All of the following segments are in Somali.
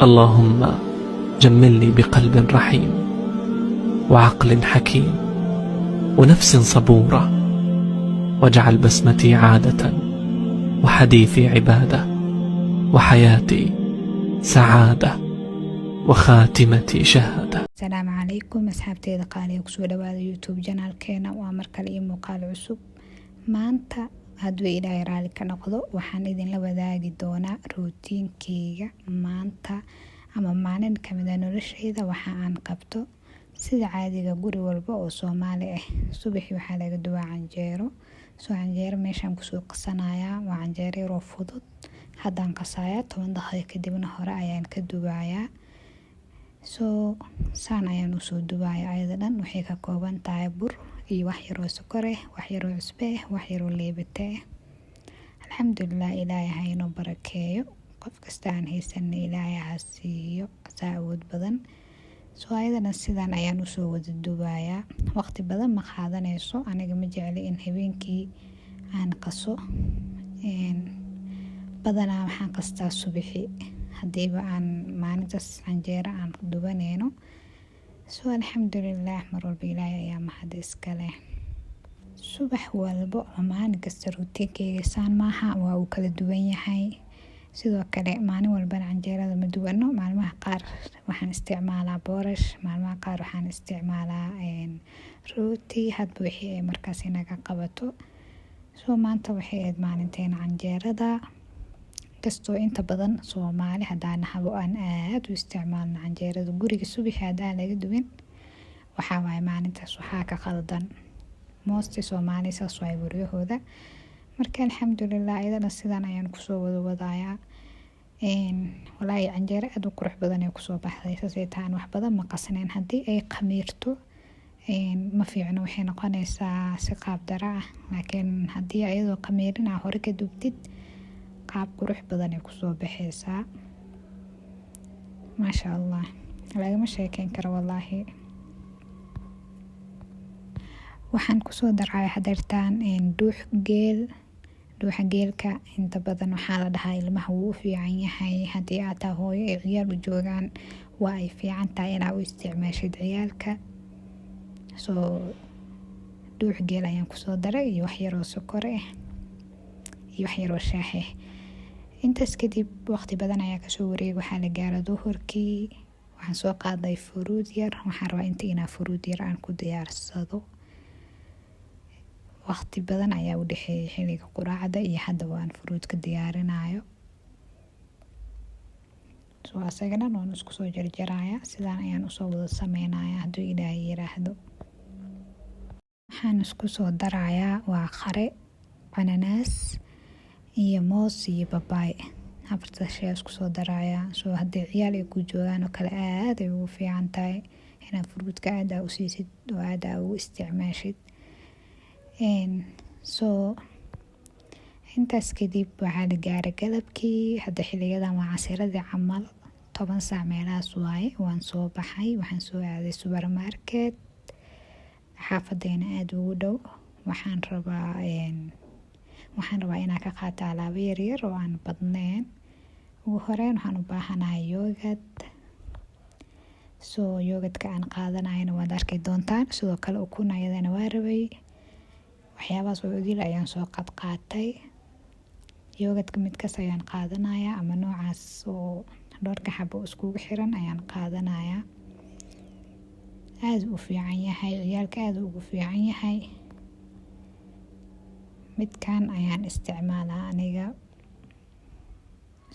اللهم جملني بقلب رحيم وعقل حكيم ونفس صبورة، واجعل بسمتي عادة وحديثي عبادة وحياتي سعادة وخاتمتي شهادة. Asalaamu calaykum, asxaabteyda qaaliga, kusoo dhawaada YouTube channelkeena. Waa mar kale iyo muuqaal cusub. Maanta, hadduu Ilaahay raali ka noqdo, waxaan idinla wadaagi doonaa routinekeyga maanta ama maalin kamid a nolosheyda waxa aan qabto. Sida caadiga guri walba oo Soomaali ah, subaxii waxaa laga duwaa canjeero. Soo canjeero meeshaan kusoo qasanayaa waa canjeero yaroo fudud. Haddaan qasayaa, 10 daqiiqo kadibna hore ayaan ka duwayaa. Soo saan ayaan usoo duwaya. Ayada dhan waxay ka kooban tahay bur iyo wax yaroo sokor ah, wax yaroo cusbe ah, wax yaroo leebate ah. Alxamdulilah, Ilaahay ha inoo barakeeyo. Qof kasta aan haysanna Ilaahay ha siiyo, saa awood badan. Soo ayadana sidaan ayaan usoo wada duwayaa. Waqti badan ma qaadanayso. Aniga ma jecli in habeenkii aan qaso. Badanaa waxaan qastaa subaxi, hadiiba aan maalintaas canjeero aan dubaneyno. Soo alxamdulilah, mar walba Ilaahay ayaa mahad iska leh. Subax walbo ama maalin kasta routinekeyga saan maaha, waa uu kala duwan yahay. Sidoo kale, maalin walbana canjeerada ma duwano. Maalmaha qaar waxaan isticmaalaa boorash, maalmaha qaar waxaan isticmaalaa rooti, hadba wixii ay markaas inaga qabato. Soo maanta waxay ahayd maalinteena canjeerada. Inkastoo inta badan Soomaali haddaan nahabo aan aada u isticmaalno canjeerada, guriga subaxi haddaan laga duwin, waxaa waaye maalintaas waxaa ka qaldan. Most Soomaali saas waay guryahooda. Marka alxamdulilah, iyadana sidaan ayaan kusoo wada wadayaa. Walaahi, canjeero aada u qurux badan ay kusoo baxday. Saasay tahaan wax badan ma qasnayn. Haddii ay khamiirto ma fiicno, waxay noqonaysaa si qaab dara ah, laakiin haddii ayadoo khamiirin aa hore ka dubtid, qaab qurux badan ay kusoo baxaysaa. Maasha Allah, lagama sheekeyn karo wallaahi. Waxaan kusoo daraya hadeertaan dhuux geel. Dhuuxa geelka inta badan waxaa la dhahaa ilmaha wuu u fiican yahay. Haddii aad tahay hooyo ay ciyaal u joogaan, waa ay fiican tahay inaa u isticmaashid ciyaalka. Soo dhuux geel ayaan kusoo daray iyo wax yaroo sokor ah iyo wax yaroo shaah ah. Intaas kadib waqti badan ayaa kasoo wareegay. Waxaa la gaara duhurkii. Waxaan soo qaaday fruit yar. Waxaan rabaa inta inaa fruit yar aan ku diyaarsado. Waqti badan ayaa u dhexeeyay xilliga quraacda iyo hadda waan fruitka diyaarinayo. Soo asaga dhan waan isku soo jarjaraya, sidaan ayaan usoo wada sameynaya, hadduu Ilaahay yiraahdo. Waxaan isku soo darayaa waa qare, cananaas iyo moos iyo babaay. Afarta shay isku soo darayaa. Soo haddii ciyaal ay ku joogaan oo kale, aad ay ugu fiican tahay inaad fruitka aad aa u siisid oo aad aa ugu isticmaashid. Soo intaas kadib waxaa la gaaray galabkii. Hadda xiliyadan waa casiradii camal, 10 saac meelahaas waaye. Waan soo baxay, waxaan soo aaday supermarket xaafadeena aada ugu dhow. Waxaan rabaa inaan ka qaato alaabo yaryar oo aan badneyn. Ugu horeyn waxaan u baahanahay yogurt. Soo yogurtka aan qaadanayana waad arki doontaan. Sidoo kale ukun ayadana waa rabay. Waxyaabahaas oo idil ayaan soo qadqaatay. Yogurtka midkaas ayaan qaadanayaa, ama noocaas oo dhowrka xabo iskugu xiran ayaan qaadanayaa. Aada u fiican yahay, ciyaalka aada ugu fiican yahay. Midkan ayaan isticmaalaa aniga.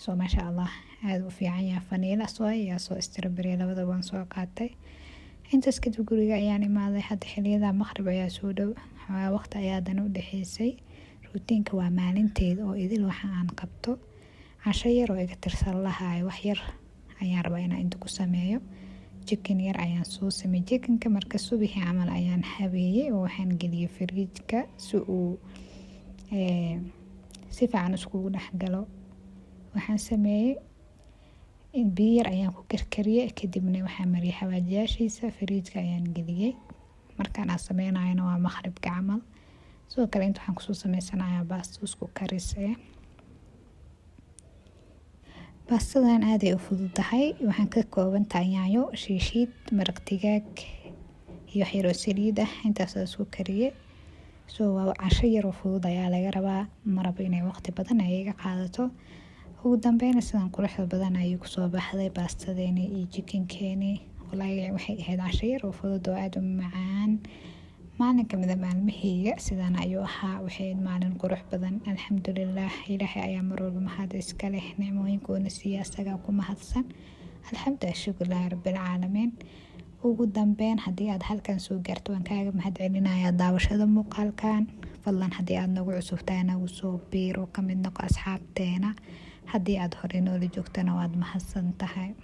Soo maasha Allah, aada u fiican yahay. Vanilla soy iyo soo strawberry, labada waan soo qaatay. Intaas kadib guriga ayaan imaaday. Hadda xiliyada maqrib ayaa soo dhow, xoogaa waqti ayaa haddana u dhexeysay. Routineka waa maalinteeda oo idil waxa aan qabto. Casho yar oo iga tirsan lahaay, wax yar ayaan rabaa inaan inta ku sameeyo. Chicken yar ayaan soo sameeyey. Chickenka marka subixii camal ayaan habeeyey oo waxaan geliyey fridgeka si uu si fiican iskugu dhex galo. Waxaan sameeyey, biyo yar ayaan ku karkariyey, kadibna waxaan mariyey xawaajiyaashiisa, fridgeka ayaan geliyey. Markaan aan sameynayona waa maqribka camal. Sidoo kale inta waxaan kusoo sameysanayaa baasto isku karis eh. Baastadan aad ay u fududahay. Waxaan ka kooban tahay yaanyo, shiishiid, maraq digaag iyo wax yar oo saliid ah. Intaas oo isku kariye. So waa casho yar oo fudud ayaa laga rabaa, ma rabo inay waqti badan ay iga qaadato. Ugu dambeyn sidan quruxda badan ayuu kusoo baxday baastadeeni iyo chickenkeeni. Wallaahi waxay ahayd casho yar oo fudud oo aad u macaan. Maalin kamid ah maalmahayga sidaan ayuu ahaa. Waxay ahayd maalin qurux badan, alxamdulilah. Ilaahay ayaa mar walba mahad iska leh, nicmooyinkuuna siiya asagaa ku mahadsan. Alxamdulilah, shukrulah rabbil caalamiin. Ugu dambeyn, haddii aad halkan soo gaarto, waan kaaga mahad celinayaa daawashada muuqaalkan. Fadlan haddii aad nagu cusubtahay, nagu soo biiro, kamid noqo asxaabteena. Haddii aad hore noola joogtana, waad mahadsan tahay.